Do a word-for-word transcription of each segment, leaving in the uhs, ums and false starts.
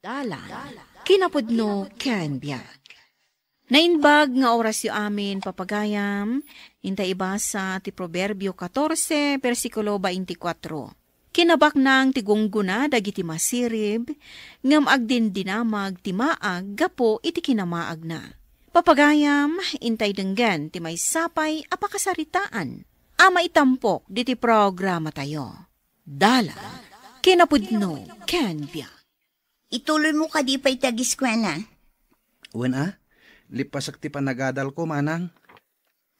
Dalan, kinapudno ken biag. Naimbag nga orasyo amin, papagayam, inta ibasa ti Proverbio catorce, bersikulo veinticuatro. Kinabaknang ti gunggona dagiti masirib, ngem agdindinamag ti maag gapu iti kinamaagna. Papagayam, intay denggen ti maysa pay a pakasaritaan a maitampok diti programatayo. Dalan, kinapudno, ken biag. Ituloy mo kadi pay ti agiskuela? Wen a, lipasak ti panagadalko, manang.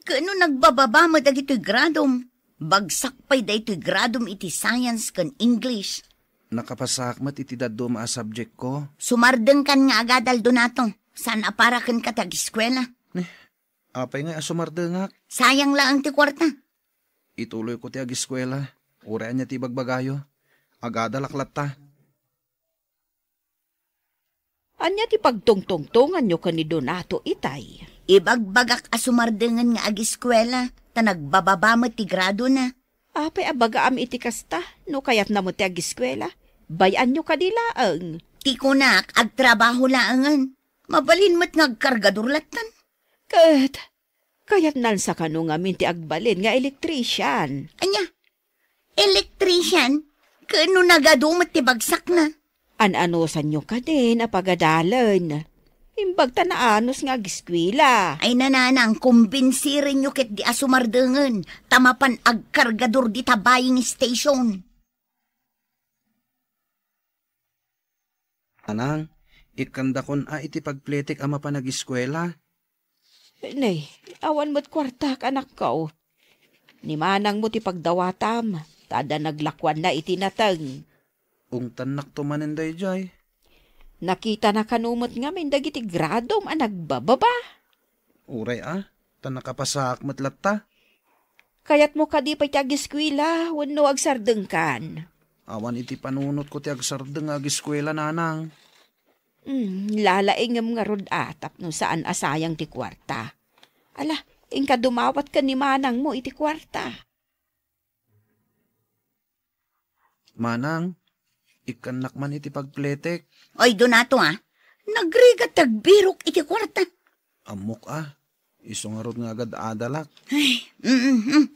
Ket no nagbababa met dagitoy gradom, bagsak pay daytoy gradom iti science ken English. Nakapasaak met iti dadduma a subject ko. Sumardengkan nga agadal, Donato. Saan a para kenka ti agiskuela? Eh, apay nga a sumardengak? Sayang laeng ti kuarta. Ituloy ko ti agiskuela. Uray ania ti ibagbagayo. Agadalak latta. Ania ti pagtungtungtonganyo ken ni Donato itay? Ibagbagak a sumardengen nga agiskuela, ta nagbababa met ti gradona. Apay a bagaam iti kasta, no kayatna met ti agiskuela? Bay-anyo kadi laeng. Ti kunak, agtrabaho laengen. Mabalin met nga agkargador lattan. Ket, kayatnan sa kano ngamin ti agbalin nga electrician. Ania? Electrician? Ket no nagadu met ti bagsakna? An-anusanyo kadin a pagadalen. Imbag ta naanus nga agiskuela. Ay nanang, kumbinsirenyo ketdi a sumardengen, ta mapan agkargador dita buying station. Anang, ikkandakon a iti pagpletek a mapan agiskuela. Nay, awan met kuartak, anakko. Ni manangmo ti pagdawatam, ta adda naglakuanna iti nateng. Ungtannakto manen daydiay. Nakitana kano met ngamin dagiti gradom a nagbababa? Uray a, ta nakapasaak met latta. Kayatmo kadi pay ti agiskuela wenno agsardengkan? Awan iti panunotko ti agsardeng nga agiskuela, nanang. Hmm, lalaingem ngarud a tapno saan a sayang ti kuarta. Ala, inka dumawat ken ni manangmo iti kuarta. Manang, ikkannak man iti pagpletek. Oy, Donato, a. Nagrigat ti agbirok iti kuarta. Ammok a. Isu ngarud nga agad-adalak. Ay, mm, mm.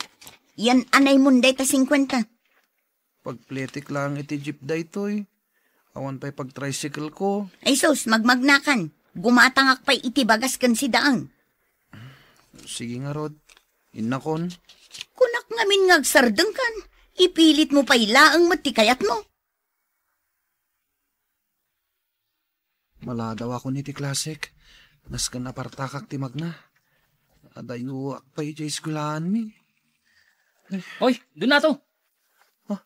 Yan anay mon dayta singkuenta. Pagpletek laeng iti jeep daytoy. Awan pay pagtricycle ko. Ay sus, magmagnakan. Gumatangak pay iti bagas ken sidaang. Sige ngarud. Innakon. Kunak ngamin nga agsardengkan. Ipilit mo pay laeng met ti kayatmo. Maladaw akon iti klasek. Nasken a partakak ti magna. Adayoak pay idiay eskuelaanmi. Oy, Donato! Ah,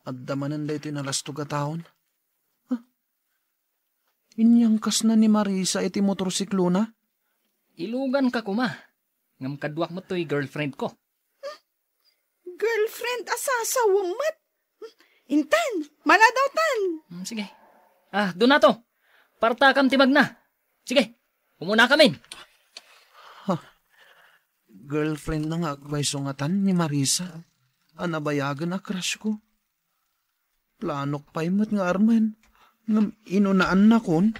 adda manen daytoy nalastog a taon. Ah, inyangkasna ni Marisa iti motorsiklona? Iluganka koma. Ngem kaduak met toy girlfriend ko. Girlfriend a sasawem met? Intan, maladawtan. Hmm, sige. Ah, Donato, partakam ti magna. Sige, umunakamin. Ha, girlfriend na nga agpayso ngatan ni Marisa. A nabayagen a crush ko. Planok pay met nga armen. Ngem inunaannakon.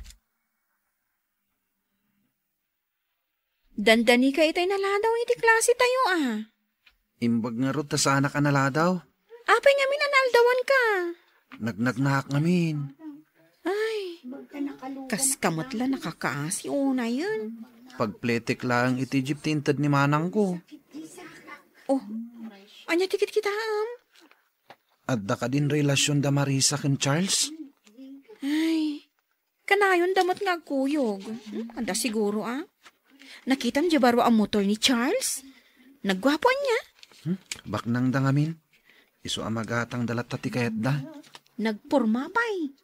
Dandanika itay naladaw iti klasetayo a. Imbag ngarud ta saanak a naladaw. Apay ngamin a naaldawanka? Nagnagnaak ngamin. Ay, kaska met la nakakaasi unayen. Pagpletek laeng iti jeep ti inted ni manangko. Oh, ania ti kitkitaem? Adda kadin relasion da Marisa ken Charles? Ay, kanayonda met nga agkuyog. Hmm, adda siguro a. Nakitam diay baro a motor ni Charles? Nagguapo ania? Hmm, baknangda ngamin. Isu a magatangda latta ti kayatda. Nagporma pay.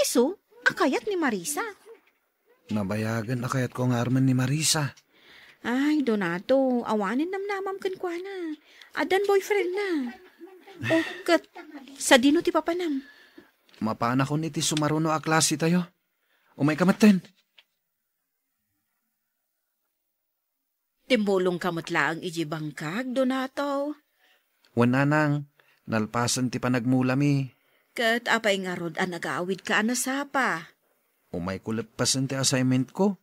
Isu a kayat ni Marisa. Nabayagen a kayatko nga armen ni Marisa. Ay, Donato, awanen namnamam kenkuana. Addan boyfriend na. Oh, ket, sadino ti papanam? Mapanakon iti sumaruno a klasetayo. Umayka metten. Timmulongka met laeng idiay bangkag, Donato. Wen, nanang, nalpasen ti panagmulami. Ket apay ngarud a nagawidka a nasapa? Umayko leppasen ti assignment ko.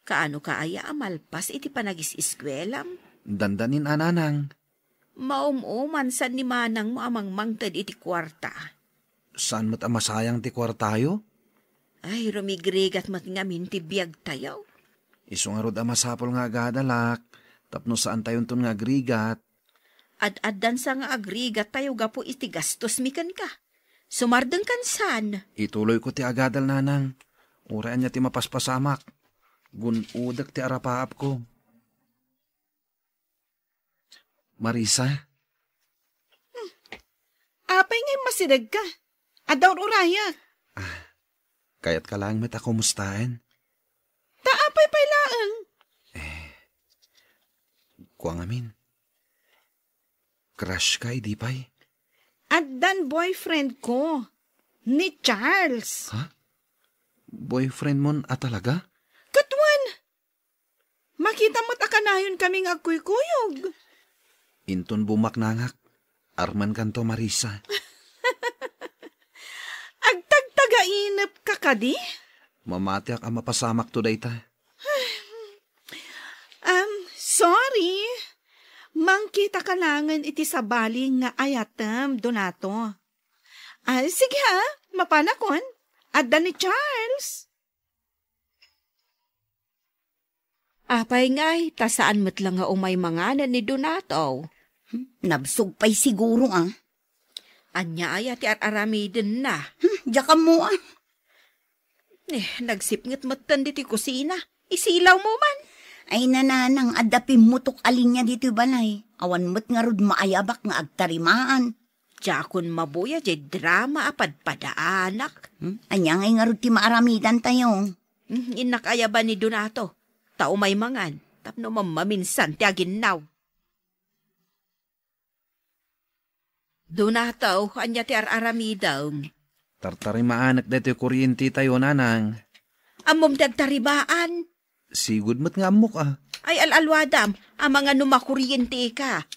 Kaano ka aya a malpas iti panagis-iskuelam? Dandanin a, nanang. Maum-uman san ni manangmo a mangmangted iti kuarta. Saan met a masayang ti kuartayo? Ay, rumigrigat met ngamin ti biagtayo. Isu ngarud a masapul nga agadalak, tapno saantayonton nga agrigat. Ad-addan sa nga agrigattayo gapu iti gastos mi kenka. Sumardeng kan san. Ituloy ko ti agadal, nanang. Uray ania ti mapaspasamak. Gun-odek ti arapaap ko. Marisa? Apay nga immasideg ka? Adda ur-urayak. Ah, kayat ka lang met a kumustaen? Ta apay pay laeng? Eh, kua ngamin. Crush ka, idi pay? Addan boyfriend ko. Ni Charles. Ha? Boyfriend mon a talaga? Ket wen, makita met a kanayon kami nga agkuykuyog. Inton bumaknangak, armenkanto, Marisa. Agtagtagainep ka kadi? Mamatiak a mapasamakto dayta. Um, sorry. Mangkita ka langen iti sabali nga ayatem, Donato. Ah, sige ha, mapanakon. Adda ni Charles. Apay ngay, ta saan met la nga umay manganen ni Donato? Hmm, nabsog pay siguro, ah. Ania aya ti ar-aramidenna? Hmm, diak ammo, ah. Eh, nagsipnget metten ditoy kusina. Isilawmo man. Ay, nanang, adda pimmutok a linya ditoy balay. Awan met ngarud maayabak nga agtarimaan. Diakon mabuya diay drama a padpadaanak. Hmm? Ania ngay ngarud ti maaramidantayo? Hmm, innak ayaban ni Donato. Ta umay mangan, tapno mammaminsan ti aginnaw. Donato, ania ti ar-aramidem? Tartarimaanek daytoy kuryentetayo, nanang. Ammom ti agtarimaan? Sigud met nga ammok, a. Ay, al-alwadam, amangan no makuryente ka.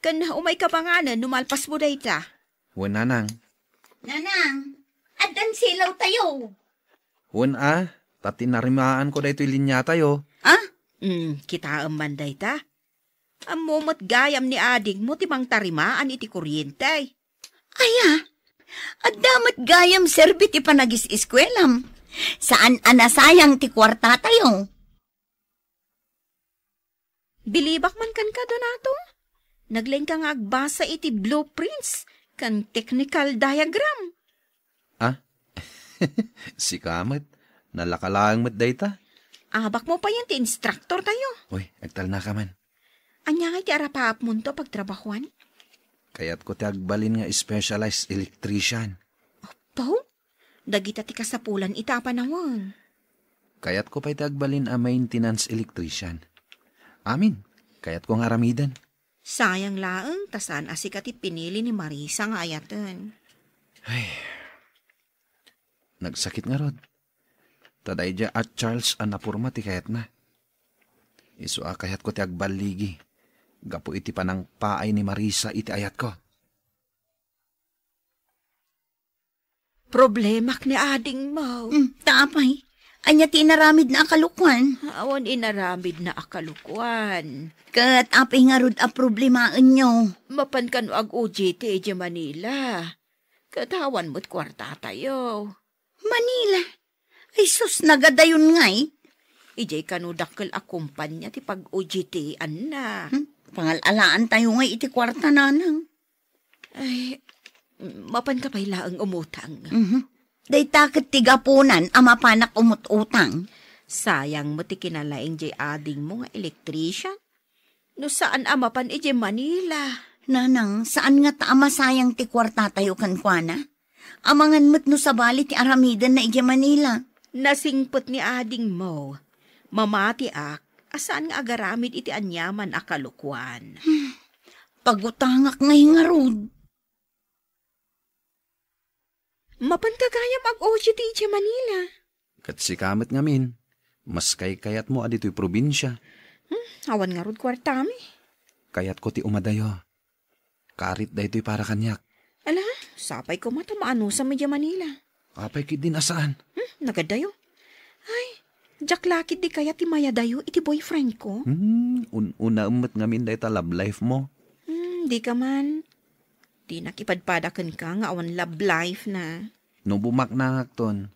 Ken umayka manganen no malpasmo dayta. Wen, nanang. Nanang, addan silawtayo. Wen, a, ta tinarimaanko daytoy linyatayo. Ah? Mm, kitaem man dayta. Ammom met gayam ni adingmo ti mangtarimaan iti kuryente. Aya, adda met gayam serbi ti panagis-iskuelam. Saan a nasayang ti kuartatayo. Bilibak man kenka, Donato. Naglaingka nga agbasa iti blueprints ken technical diagram. Ah? Sika met. Nalaka laeng met dayta. Abakmo payen ti instructortayo. Uy, agtalnaka man. Ania ngay ti arapaapmonto a pagtrabahuan? Kayatko ti agbalin nga specialized electrician. Apo? Dagita ti kasapulan ita a panawen. Kayatko pay ti agbalin a maintenance electrician. Amin, kayatko nga aramiden. Sayang laeng ta saan a sika ti pinili ni Marisa nga ayaten. Ay, nagsakit ngarud. Ta daydiay a Charles a naporma ti kayatna. Isu a kayatko ti agballigi gapu iti panangpaay ni Marisa iti ayatko. Problemak ni adingmo. Mm, ta apay? Ania ti inaramidna a kalukuan? Awan inaramidna a kalukuan. Ket apay ngarud a problemaenyo? Mapan kano ag-O J T idiay Manila. Ket awan met kuartatayo. Manila? Ay sus, nagadayon ngay. Idiay kano dakkel a kumpanya ti pag-O J T-anna. Hmm? Pangal-alaantayo ngay iti kuarta, nanang. Ay, mapanka pay laeng umutang. Mhm. Dayta ket ti gapunan a mapanak umut-utang. Sayang met ti kinalaing diay adingmo nga electrician. No saan a mapan idiay Manila. Nanang, saan ngata a masayang ti kuartatayo kenkuana? Amangan met no sabali ti aramidenna idiay Manila. Nasingpet ni adingmo. Mamatiak a saan nga agaramid iti aniaman a kalukuan. Pagutangak ngay ngarud. Mapanka gayam ag-O J T idiay Manila. Ket sika met ngamin, mas kaykayatmo a ditoy probinsia. Hmm, awan ngarud kuartami. Kayatko ti umadayo. Karit daytoy para kaniak. Ala, Sapay koma ta maanusam idiay Manila. Apay ketdin a saan? Hmm, nagadayo. Ay, diak la ketdi kayat ti mayadayo iti boyfriend ko. Hmm, un-unaem met ngamin dayta love life mo. Hmm, dika man. Dinak ipadpada kenka nga awan love life na. No bumaknangakton,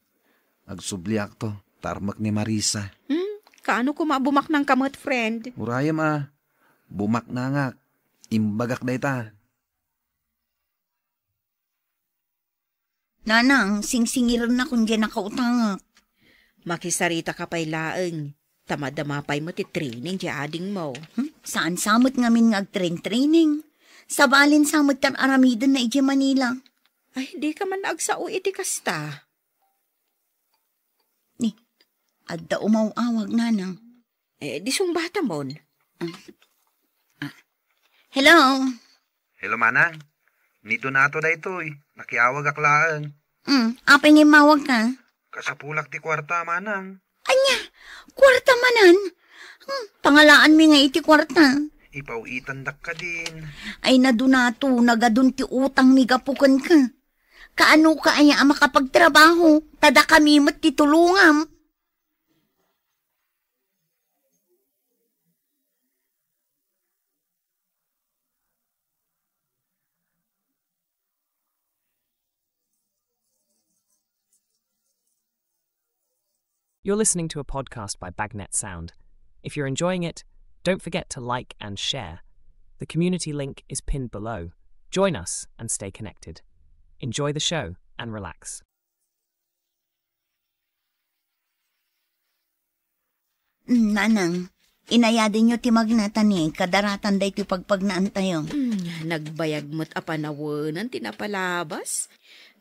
agsubliakto, ta armek ni Marisa. Hmm, kaano koma a bumaknangka met, friend? Urayem a, bumaknangak. Imbagak dayta. Nanang, singsingirennakon diay nakautangak. Makisarita ka pay laeng, ta madama pay met ti training diay adingmo. Hmm? Saan sa met ngamin nga agtrain-training? Sabalin sa met ti ar-aramidenna idiay Manila. Ay, dika man agsao iti kasta. Ni, adda umaw-awag, Nanang. Eh, di sungbatamon. Ah. Ah. Hello? Hello, Manang. Ni Donato daytoy. Nakiawagak laeng. Hmm, apay nga immawagka? Kasapulak ti kuarta, Manang. Ania? Kuarta manen? Hmm, pangalaanmi nga iti kuarta. Ipaw-itandak kadin. Ay na, Donato, nagadun ti utangmi gapu kenka. Kaanoka aya a makapagtrabaho? Ta dakami met ti tulongam. You're listening to a podcast by Bagnet Sound. If you're enjoying it, don't forget to like and share. The community link is pinned below. Join us and stay connected. Enjoy the show and relax. Mm, Nanang, inayadenyo ti magna ta ni kadaratan daytoy pagpagnaantayo. Mm, nagbayag met a panawen ti napalabas.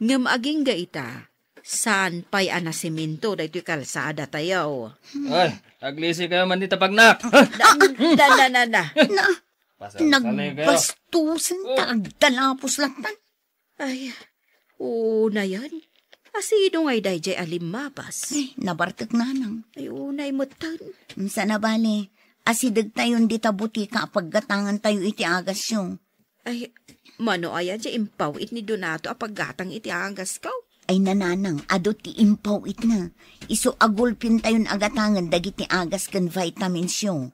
Ngem agingga ita, saan pay a nasemento daytoy kalsadatayo. Ay, aglisi kayo man dita pagnak. Da, da, da, da, da. Na, Pasal-, salay kayo. Nagbastusen ta agdalapos latan. Ay, unayen. Asino ngay daydiay a limmabas? Ay, nabartek, Nanang. Ay, unay metten. Sa nabali, asidegtayon dita butika a paggatangantayo iti agasyo. Ay, mano aya diay impaw-it ni Donato a paggatang iti agasko? Ay, Nanang, adu ti impaw-itna. Isu a gulpintayon a gatangen dagiti agas ken vitaminsyo.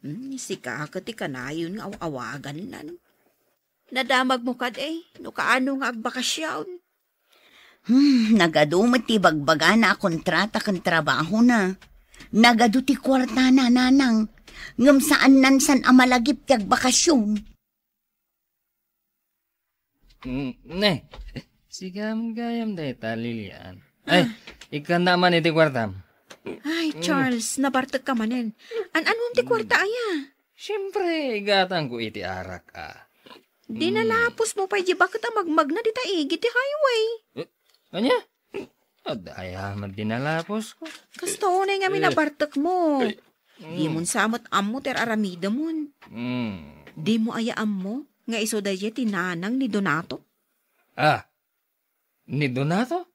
Hmm, sika ket ti kanayon nga aw-awagannan. Nadamagmo kadi, no kaano nga agbakasyon? Hmm, nagadu met ti bagbagana a kontrata ken trabahona. Nagadu ti kuartana, Nanang. Ngem saannan san a malagip ti agbakasyon. Mm, ne. Sigam gayam dayta, Lilian. Ay, ikkanna man iti kuartam. Ay, Charles, nabartek ka manen. An-anuam ti kuarta aya? Siempre, igatangko iti arak, a. Dinalapos mo pay di baket a magmagna dita igid ti highway. Eh, ania? Adda aya met dinalapos ko. Kasta unay ngamin a bartek mo. Dimon sa met ammo ti ar-aramidemon. Mm. Dimo aya ammo nga isu daydiay ti nanang ni Donato? Ah, ni Donato?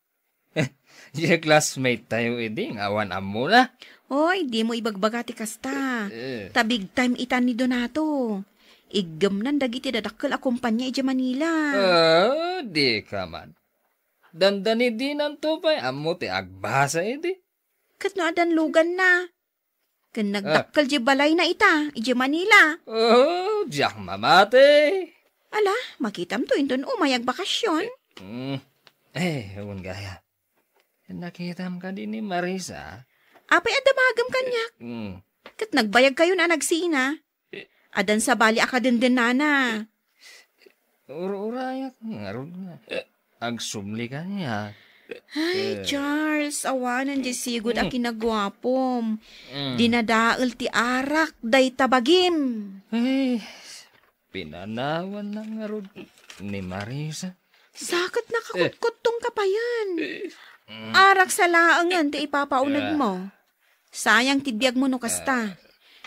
Diay classmate tayo idi nga awan ammona. Oy, dimo ibagbaga ti kasta. Eh. Ta big time ita ni Donato. Iggemnan dagiti dadakkel a kompania idiay Manila. Ah, dika man. Dandani dinanto pay ammo ti agbasa idi. Ket no addan luganna. Ken nagdakkel diay balayna ita, idiay Manila. Oh, diak mamati. Ala, makitamto inton umay agbakasyon. Mm. Eh, wen gaya. Nakitam kadi ni Marisa? Apay a damagem kaniak? Mm. Ket nagbayagkayon a nagsina. Addan sabali a kadendennana. Ur-urayak ngarud nga. Agsubli kaniak. Ay, eh. Charles, awanen diay sigud a kinaguapom. Mm. Dinadael ti arak dayta bagim. Ay, pinanawan na ngarud ni Marisa. Saket nakakutkuttong ka payen. Mm. Arak sa laengen ti ipapauneg mo. Sayang ti biag mo no kasta.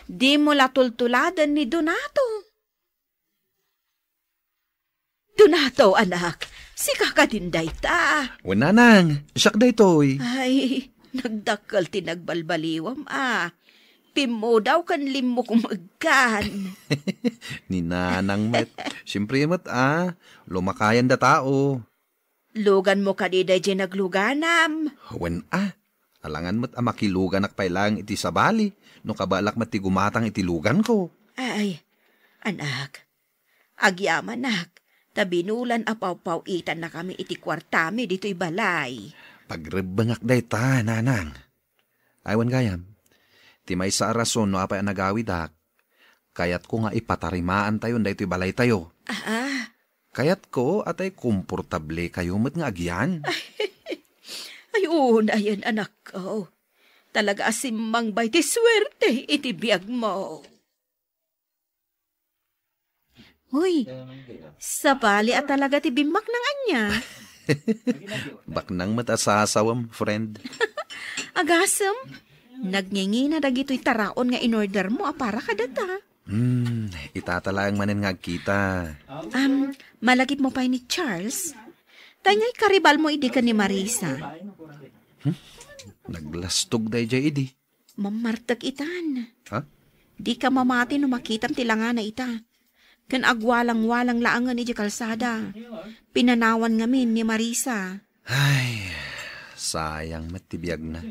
Dimo la tultuladen ni Donato. Donato, anak, sika kadin dayta? Wen, nanang, siak daytoy. Ay, nagdakkel ti nagbalbaliwam a. Pimmudaw ken limmukmegkan. Ni nanang met. Siempre met a, lumakayanda tao. Luganmo kadi daydiay nagluganam? Wen a, alangan met a makiluganak pay laeng iti sabali, no kabaelak met ti gumatang iti luganko. Ay, anak, agyamanak, ta binulan a pawpaw-itannakami iti kuartami ditoy balay. Pagrebbengak dayta, nanang. Ay, wen gayam, ti maysa a rason no apay a nagawidak, kayatko nga ipatarimaantayon daytoy balaytayo. Ah, Kayatko a tay komportable kayo met nga agyan. Ay, unayen, anakko. Talaga a simmangbay ti suerte iti biagmo. Uy, sabali a talaga ti bimmaknang ania. Baknang met a sasawem, friend. Agasem, nagngingina dagitoy taraon nga inordermo a para kadata. Hmm, itata laeng manen nga agkita. Am, malagipmo pay ni Charles? Tay nga ikaribalmo idi ken ni Marisa. Hmm? Naglastog daydiay idi. Mammartek itan. Ha? Dika mamati no makitam ti langana ita. Ken agwalang-walang laengen idiay kalsada. Pinanawan ngamin ni Marisa. Ay, sayang met ti biagna.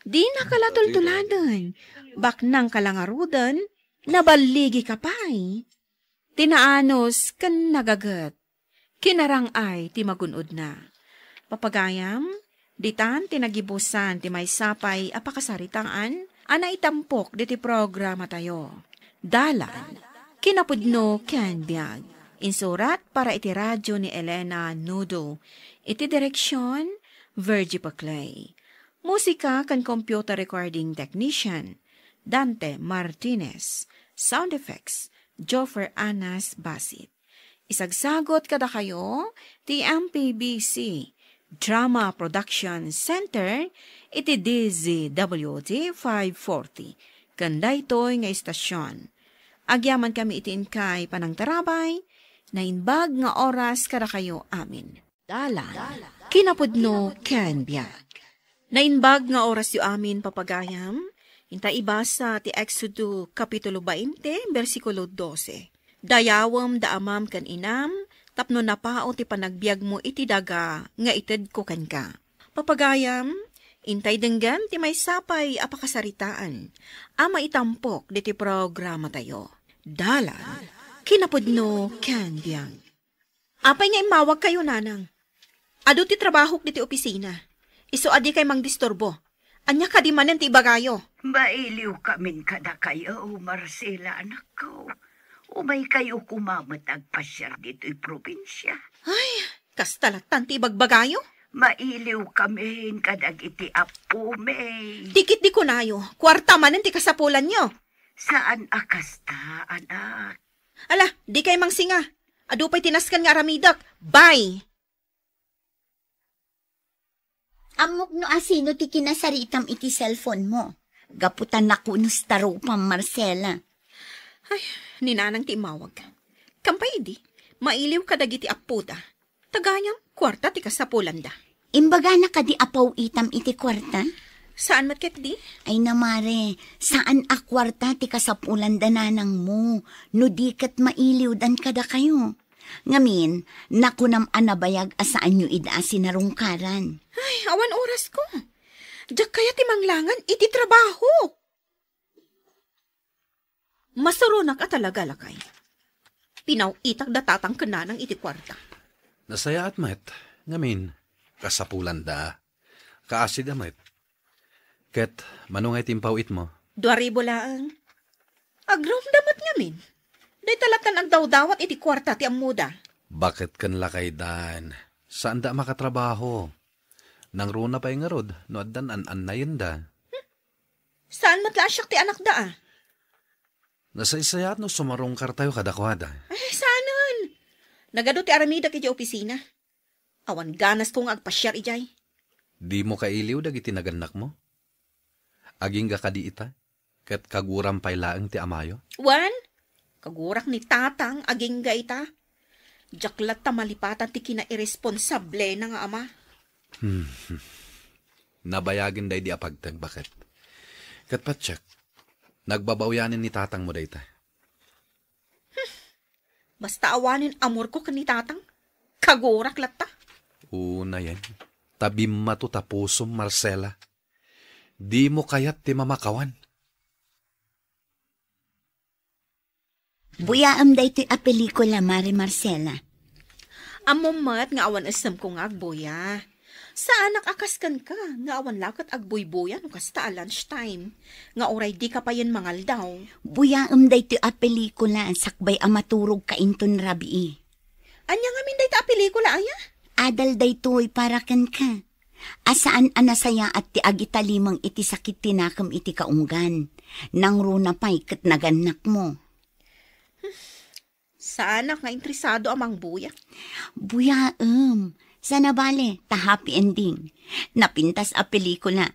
Dinaka la tultuladen. Baknangka la ngaruden, naballigika pay. Ti naanus ken nagaget, kinarang-ay ti magun-odna. Papagayam, ditan ti nagibusan ti maysa pay a pakasaritaan a naitampok diti programatayo. Dalan, kinapudno ken biag. Insurat para iti radio ni Elena Nudo. Iti direksion, Virgie Paclay. Musika ken computer recording technician, Dante Martinez. Sound effects, Joffer Anas Basit. Isagsagot kadakayo ti M P B C Drama Production Center iti D Z W T five forty, ken daytoy nga istasion. Agyamankami iti inkay panangtarabay, naimbag nga oras kadakayo amin. Dalan, kinapudno ken biag. Naimbag nga orasyo amin, papagayam. Inta ibasa ti Exodo, Kapitulo bainte, bersikulo dose. Dayawem da amam ken inam, tapno napao ti panagbiagmo iti daga nga itedko kenka. Papagayam, intay denggem ti maysa pay a pakasaritaan a maitampok diti programatayo. Dalan, kinapudno ken biag. Apay nga immawagkayo, nanang? Adu ti trabahok diti opisina. Isu a dikay mangdisturbo. Ania kadi manen ti ibagayo? Mailiwkamin kadakayo, Marcela, anakko. Umaykayo koma met agpasiar ditoy probinsia. Ay, kasta lattan ti ibagbagayo. Mailiwkamin kadagiti appomi. Ti ketdi kunayo, kuarta manen ti kasapulanyo. Saan a kasta, anak. Ala, dikay mangsinga. Adu pay ti nasken nga aramidek. Bye! Ammok no asino ti kinasaritam iti cellphone mo. Gapu ta nakunos ta rupam, Marcela. Ay, ni nanang ti immawag. Kampay idi, mailiw kadagiti appoda. Tagayam, kuarta ti kasapulanda. Imbagana kadi a paw-itam iti kuarta? Saan met ketdi? Ay, namare, saan a kuarta ti kasapulanda, nanangmo, no di ket mailiwdan kadakayo. Ngamin, nakunam a nabayag a saanyo ida a sinarungkaran. Ay, awan orasko. Diak kayat ti manglangan iti trabaho. Masuronak a talaga, lakay. Pinaw-itak da tatang ken nanang iti kuarta. Nasayaat met, ngamin, kasapulanda. Kaasida met. Ket mano ngay ti impaw-itmo? Dua ribu laeng. Agrumda met ngamin. Dayta lattan agdawdawat iti kuarta ti ammoda. Baket ken lakaydan, saanda a makatrabaho. Nangruna pay ngarud no addan an-annayenda. Hmm? Saan met la a siak ti anakda, a? Nasaysayaat no sumarungkartayo kadakuada. Ay, saanen. Nagadu ti aramidek idiay opisina. Awan ganasko nga agpasiar idiay. Dimo kailiw dagiti nagannakmo? Agingga kadi ita, ket kaguram pay laeng ti amayo? Wen, kagurak ni tatang agingga ita. Diak latta malipatan ti kinairesponsablena nga ama. Hmm. Nabayagen daydi a pagteng, baket. Ket patiek, nagbabaoyanen ni tatangmo dayta. Basta awanen amorko ken ni tatang, kagurak latta. Unayen, ta bimmato ta pusom, Marcela. Dimo kayat ti mamakawan. Buyaem daytoy a pelikula, Mare Marcela. Ammom met nga awan essemko nga agbuya. Saanak a kas kenka nga awan la ket agbuybuya no kasta a lunch time, nga uray dika payen mangaldaw. Buyaem daytoy a pelikula sakbay a maturogka inton rabii. Ania ngamin dayta a pelikula, aya? Adal daytoy para kenka. A saan a nasayaat ti agitalimeng iti sakit ti nakem iti kaunggan. Nangruna pay ket nagannakmo. Saanak nga interesado a mangbuya. Buyaem. Sana bale, ta happy ending. Napintas a pelikula.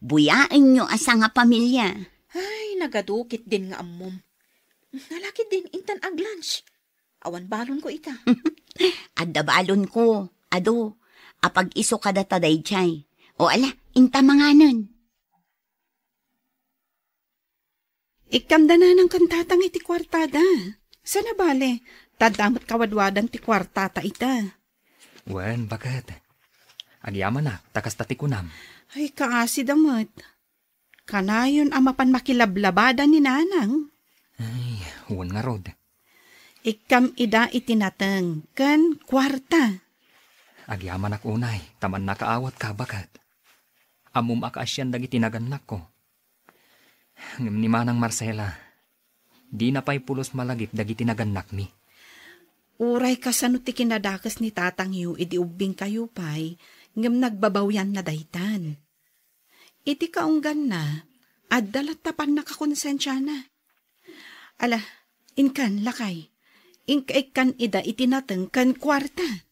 Buyaenyo a sangapamilya. Ay, nagadukit din nga ammom. Nalakid din intan aglunch. Awan balonko ita. Adda balonko. Adu, apag-isu kadata daydiay. O ala, inta manganen. Ikkamda nanang ken tatang iti kuartada. Sana bale, ta adda met kawadwadan ti kuartata ita. Wen, baket. Agyamanak, ta kasta ti kunam. Ay, kaasida met. Kanayon a mapan makilablabada ni nanang. Ay, wen ngarud. Ikkam ida iti nateng ken kuarta. Agyamanak unay, ta mannakaawatka, baket. Ammom a kaasian dagiti nagannakko. Ngem ni Manang Marcela, dina pay pulos malagip dagiti nagannakmi. Uray kasano ti kinadakes ni tatangyo idi ubbingkayo pay, ngem nagbabawianna daytan. Iti kaungganna, adda latta pannakakonsensiana. Ala, inkan, lakay. Inka ikkan ida iti nateng ken kuarta.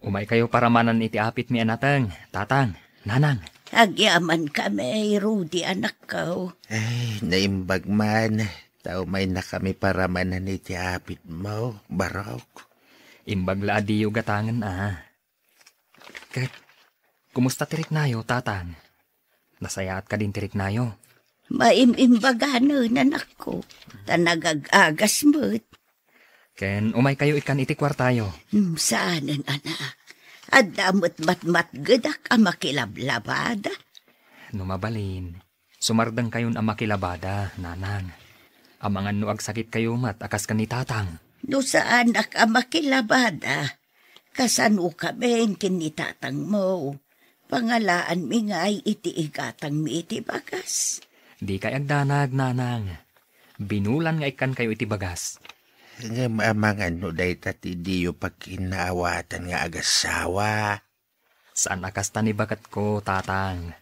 Umaykayo paramanan iti apitmi a nateng, tatang, nanang. Agyamankami, Rudy, anakko. Ay, naimbag man. Ta umaynakami paramanan iti apitmo, Barok. Imbag la a diyo gatangen, a. Ket, kumusta ti riknayo, tatang? Nasayaat kadin ti riknayo? Maim-imbaganen, anakko, ta nagag-agas met. Ken umaykayo ikkan iti kuartayo. Hmm, saanen, anak. Adda met matmatgedak a makilablabada. No mabalin, sumardengkayon a makilabada, nanang. Amangan no agsakitkayo met a kas ken ni tatang. No saanak a makilabada, kasano kamin ken ni tatangmo? Pangalaanmi ngay iti igatangmi iti bagas. Dikay agdanag, nanang. Binulan nga ikkankayo iti bagas. Ngem amangan no dayta ti diyo pagkinnaawatan nga agasawa. Saan a kasta ni baketko, tatang.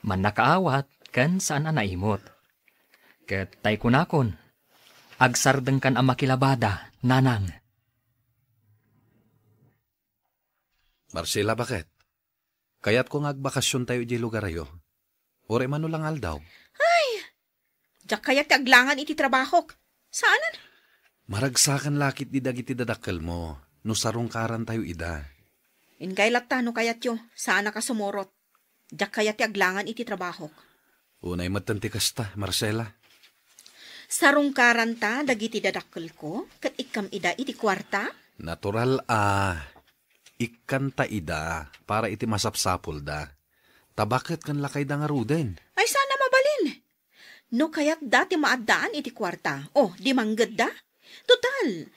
Mannakaawat ken saan a naimot. Ket tay kunakon, agsardengkan a makilabada, nanang. Marcela, baket? Kayatko nga agbakasiontayo idiay lugarayo. Uray mano la nga aldaw. Ay! Diak kayat ti aglangan iti trabahok. Saanen? Maragsakan la ketdi dagiti dadakkelmo no sarungkarantayo ida. Inkay latta no kayatyo, saanak a sumurot. Diak kayat ti aglangan iti trabahok. Unay metten ti kasta, Marcela. Sarungkaranta dagiti dadakkelko ket ikkam ida iti kuarta? Natural a ikkanta ida para iti masapsapulda. Ta baket ken lakayda ngaruden? Ay, saan a mabalin. No kayatda ti maaddaan iti kuarta, o, di manggedda? Total,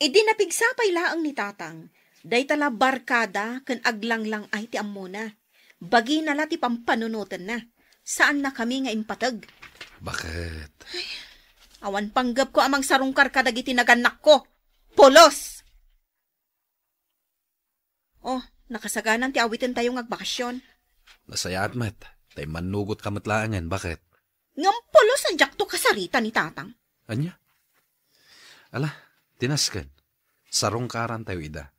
idi napigsa pay laeng ni tatang, dayta la barkada ken aglanglang-ay ti ammona. Bagina la ti pampanunotenna. Saannakami nga impateg. Baket? Awan panggepko a mangsarungkar kadagiti nagannakko. Pulos! Oh, nakasaganan ti awitentayo nga agbakasyon. Nasayaat met, ta immannugotka met laengen, baket? Ngem pulos a diakto kasarita ni tatang. Ania? Ala, tinasken. Sarungkarantayo ida.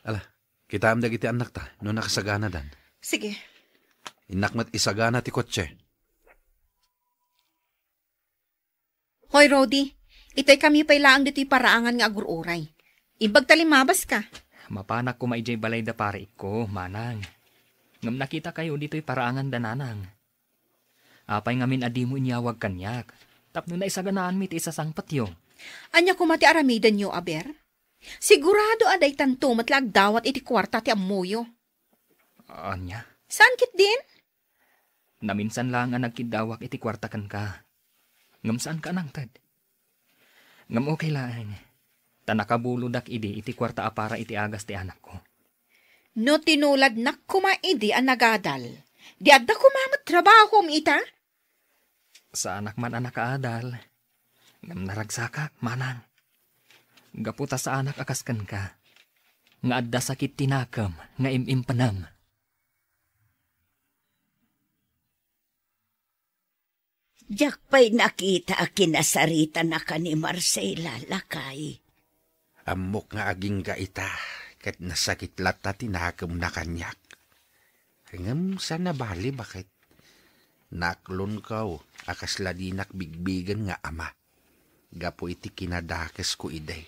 Ala, kitaem dagiti annakta no nakasaganadan. Sige. Innak met isagana ti kotse. Hoy, Rudy, itay kami pay laeng ditoy paraangan nga agur-uray. Imbag ta limmabaska. Mapanak koma idiay balay da pariikko, manang. Ngem nakitakayo ditoy paraangan da nanang. Apay ngamin a dimo inyawag kaniak, tapno naisaganaanmi ti isasangpetyo? Ania koma ti aramidenyo, aber? Sigurado a daytanto met la agdawat iti kuarta ti ammoyo. Ania? Saan ketdin? Naminsan laeng a nagkiddawak iti kuarta kenka. Ngem saanka a nangted. Ngem okay laeng. Ta nakabulodak idi iti kuarta a para iti agas ti anakko. No tinuladnak koma idi a nagadal, di adda koma met trabahom ita? Saanak man a nakaadal, ngem naragsakak, manang. Gapu ta saanak a kas kenka, nga adda sakit ti nakem nga im-impenem. Diak pay nakita a kinasaritanaka ni Marcela, lakay. Ammok nga agingga ita, ket nasakit latta ti nakemna kaniak. Ngem saan a bali, baket. Naaklonko a kasla dinak bigbigen nga ama, gapu iti kinadakesko idi.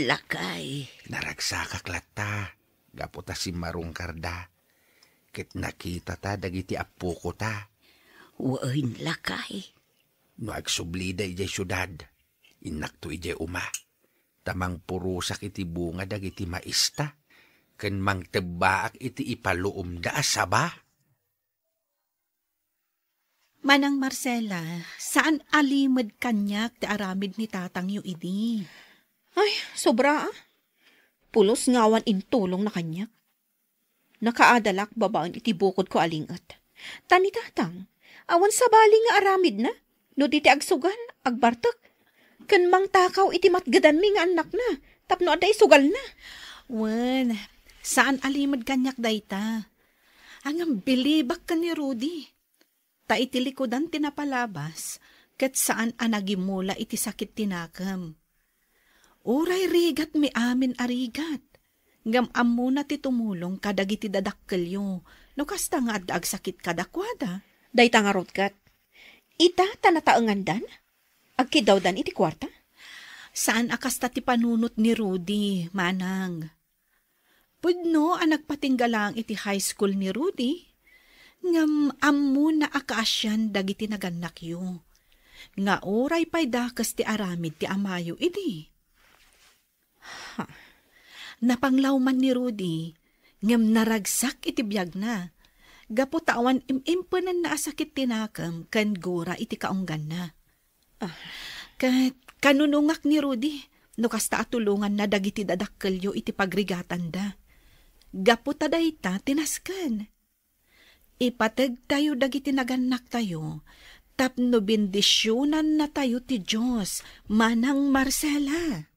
Lakay. Naragsakak latta, gapu ta simmarungkarda, ket nakitata dagiti appokota. Wen, lakay. No agsublida idiay siudad, innakto idiay uma, ta mangpurosak iti bunga dagiti maista, ken mangtebbaak iti ipaluomda a saba. Manang Marcela, saan a limed kaniak ti aramid ni tatangyo idi. Ay, sobra, ah. Pulos nga awan intulongna kaniak. Nakaadalak babaen iti bukodko a ling-et. Ta ni tatang, awan sabali nga aramidna, no di ti agsugal, agbartek, ken mangtakaw iti matgedanmi nga annakna, tapno adda isugalna. Wen, saan a limed kaniak dayta. Ngem bilibak ken ni Rudy. Ta iti likudan ti napalabas, ket saan a nagimula iti sakit ti nakem. Uray rigatmi amin a rigat, ngem ammona ti tumulong kadagiti dadakkelyo, no kasta nga adda agsakit kadakuada. Dayta ngarud ket, ita ta nataengandan? Agkiddawdan iti kuarta? Saan a kasta ti panunot ni Rudy, manang. Pudno a nagpatingga laeng iti high school ni Rudy, ngem ammona a kaasian dagiti nagannakyo, nga uray pay dakes ti aramid ti amayo idi. Ha. Napanglawman ni Rudy, ngem naragsak iti biagna, gapu ta awan im-impenenna a sakit ti nakem ken gura iti kaungganna. Ah. Ket kanunongak ni Rudy no kasta a tulonganna dagiti dadakkelyo iti pagrigatanda. Gapu ta dayta ti nasken. Ipategtayo dagiti nagannaktayo tapno bendisionannatayo ti Dios, Manang Marcela.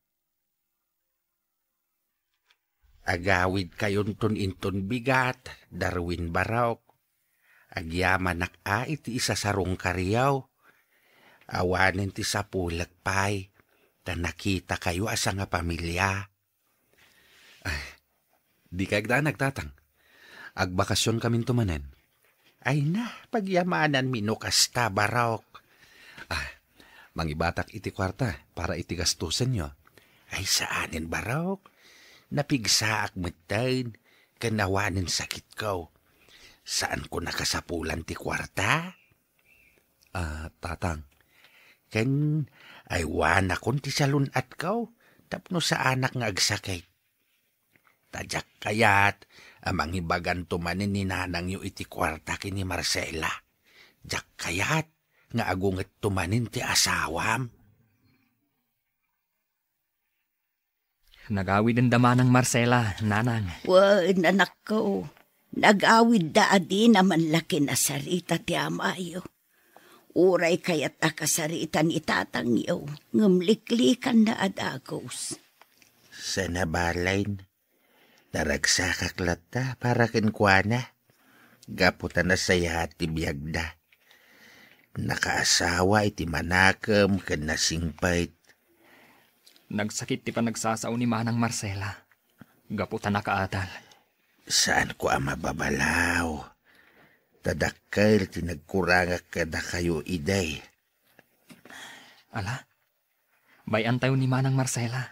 Agawidkayonton inton bigat, Darwin Barok. Agyamanak a iti isasarungkaryo. Awanen ti sapulek pay, ta nakitakayo a sangapamilia. Ay, dika agdanag, tatang. Agbakasionkaminto manen. Ay na, pagyamananmi no kasta, Barok. Ah, mangibatak iti kuarta para iti gastusenyo. Ay, saanen, Barok. Napigsaak metten, ken awanen sakitko. Saanko nakasapulan ti kuarta? Ah, tatang. Ken aywanakon ti salun-atko tapno saanak nga agsakit. Ta diak kayat a mangibaganto manen ni nanangyo iti kuarta ken ni Marcela. Diak kayat nga agungetto manen ti asawam. Nagawiden da manang Marcela, nanang. Wen, anakko, nagawidda a dina man la kinasarita ti amayo. Uray kayat a kasarita ni tatangyo, ngem liklikanna a dagus. Saan a bali, naragsakak latta para kenkuana. Gapu ta nasayaat ti biagda. Nakaasawa iti manakem ken nasingpet. Nagsakit ti panagsasao ni Manang Marcela. Gapu ta nakaadal. Saanko a mababalaw. Ta dakkel ti nagkurangak kadakayo idi. Ala, bay-antayo ni Manang Marcela.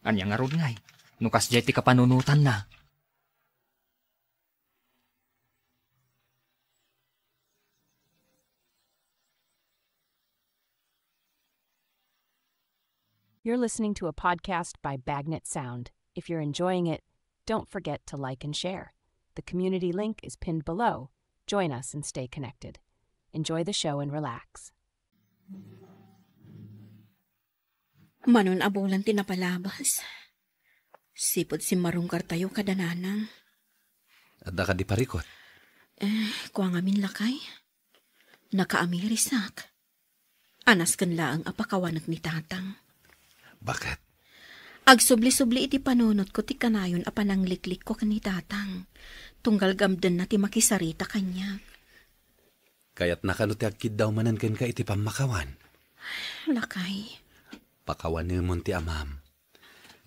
Ania ngarud ngay, no kasdiay ti kapanunotanna? You're listening to a podcast by Bagnet Sound. If you're enjoying it, don't forget to like and share. The community link is pinned below. Join us and stay connected. Enjoy the show and relax. Manon a bulan ti napalabas. Sipud simmarunggartayo kada nanang. Adda kadi parikut? Eh, kua ngamin lakay. Nakaamirisak. Anas ken laeng a pakawanek ni tatang. Baket? Agsubli-subli iti panunotko ti kanayon a panangliklikko ken ni tatang. Tunggal gamdenna ti makisarita kaniak. Kayatna kano ti agkiddaw manen kenka iti pammakawan? Lakay. Pakawanemon ti amam.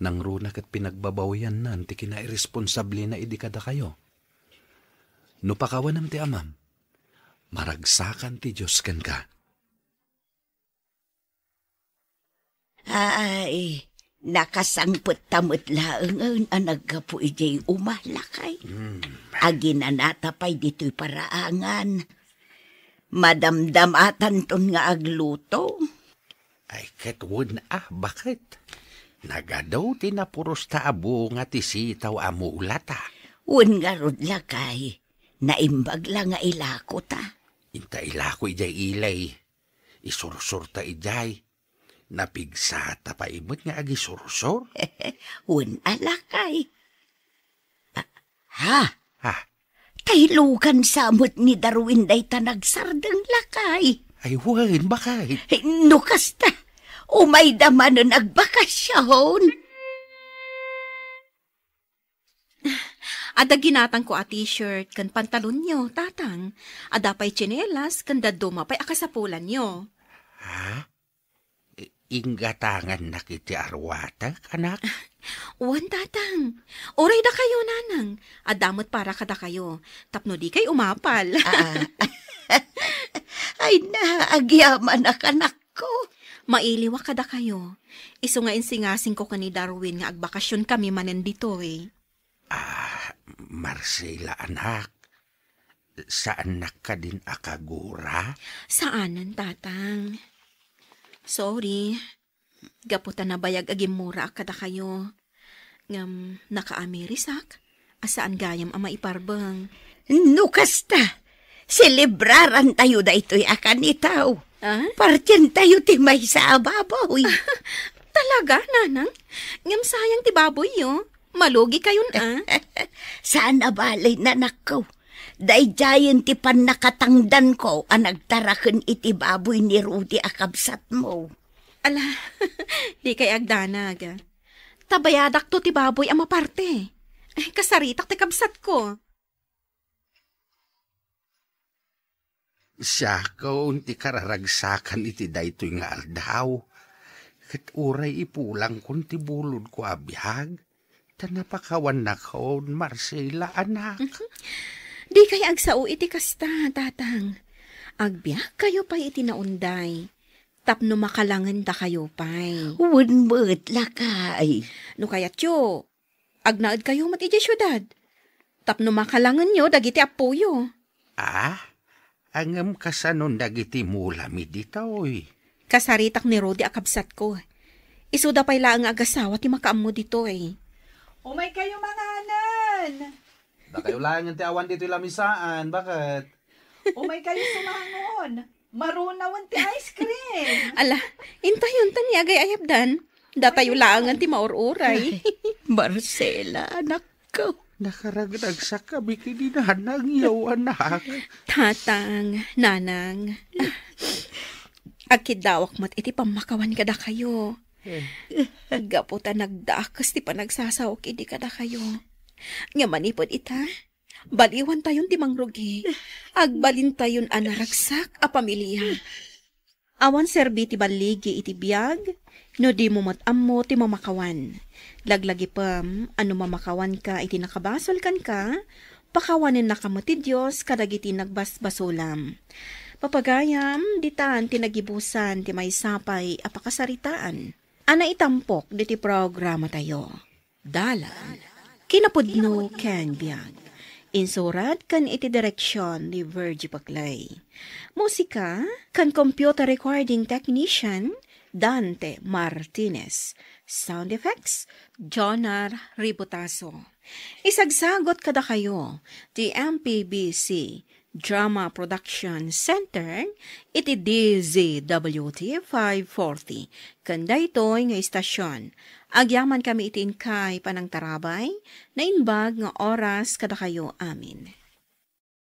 Nangruna ket pinagbabawiannan ti kinairesponsablena idi kadakayo. No pakawanem ti amam, maragsakan ti Dios kenka. Ay, nakasangpetta met laengen a naggapu idiay uma, lakay. Hmm. Aginanata pay ditoy paraangan. Madamdamatanton nga agluto. Ay, ket wen a, baket? Nagadu ti napurosta a bunga ti sitaw a mulata. Wen ngarud, lakay, naimbag la nga ilakota. Inta ilako idiay ilay. Isursurta idiay. Napigsata pay met nga agisursor. Wen a, lakay. Ah, ha? Ha? Taylugan sa met ni Darwin dayta nagsardeng, lakay. Ay, wen, baket? No kasta, umayda manen agbakasyon. Adda ginatangko a t-shirt ken pantalonyo, tatang. Adda pay tsinelas ken dadduma pay a kasapulanyo. Ha? I-, inggatangannak iti arwatek, anak? Wen, tatang. Uray dakayo, nanang. Adda met para kadakayo. Tapno dikay umapal. Ah. Ay na, agyamanak, anak. Ko. Mailiwak kadakayo. Isu nga insingasingko ken ni Darwin nga agbakasionkami manen ditoy. Ah, Marcela, anak. Saannak kadin a kagura? Saanen, tatang. Sorry. Gapu ta nabayag a gimmurak kadakayo. Ngem nakaamirisak a saan gayam a maiparbeng. No kasta, selebrarantayo daytoy a kanitaw. Ah? Partientayo ti maysa a baboy. Talaga, nanang? Ngem sayang ti baboyyo. Malugikayon, ah. Saan a bale, nanakko. Daydiayen ti pannakatangdanko a nagtaraken iti baboy ni Rudy a kabsatmo. Ala, dikay agdanag. Ta bayadakto ti baboy a maparte. Ay, kasaritak ti kabsatko. Siakon ti kararagsakan iti daytoy nga aldaw. Ket uray ipulangkon ti bulodko a biag, ta napakawannakon, Marcela, anak. Dikay agsao iti kasta, tatang. Agbiagkayo pay iti naunday. Tapno makalangenda kayo pay. Wen met, lakay. No kayatyo, agnaed kayo met idiay siudad. Tapno makalangenyo dagiti appoyo. Ah? Ngem kasanon dagiti mulami ditoy? Kasaritak ni Rudy a kabsatko. Isuda pay laeng nga agasawa ti makaammo ditoy. Umay kayo manganen. Dakayo laengen ti awan ditoy lamisaan, baket? Umay kayo sumangon. Marunawen ti ice cream. Ala, intayon ta ni agay-ayabdan. Datayo laengen ti maur-uray. Marcela, anakko. Nakaragdagsak kami kini nanang yo, anak. Tatang, nanang. Agkiddawak met iti pammakawan kadakayo. Eh. Gapu ta nagdakes ti panagsasaok idi kadakayo. Nga manipud ita, baliwantayon ti mangrugi. Agbalintayon a naragsak a pamilia. Awan serbi ti balligi iti biag, no dimo met ammo ti mamakawan. Laglagipem a no mamakawanka iti nakabasol kenka, pakawanennaka met ti Dios kadagiti nagbasbasolam. Papagayam, ditan ti nagibusan ti maysa pay a pakasaritaan a naitampok diti programatayo. Dalan, kinapudno ken biag. Insurat ken iti direksion ni Virgie Paclay. Musika ken computer recording technician, Dante Martinez. Sound effects, Jonar Ributaso. Isagsagot kadakayo ti M P B C Drama Production Center iti D Z W T five forty. Ken daytoy nga istasyon, agyaman kami iti inkay panangtarabay, naimbag nga oras kadakayo amin.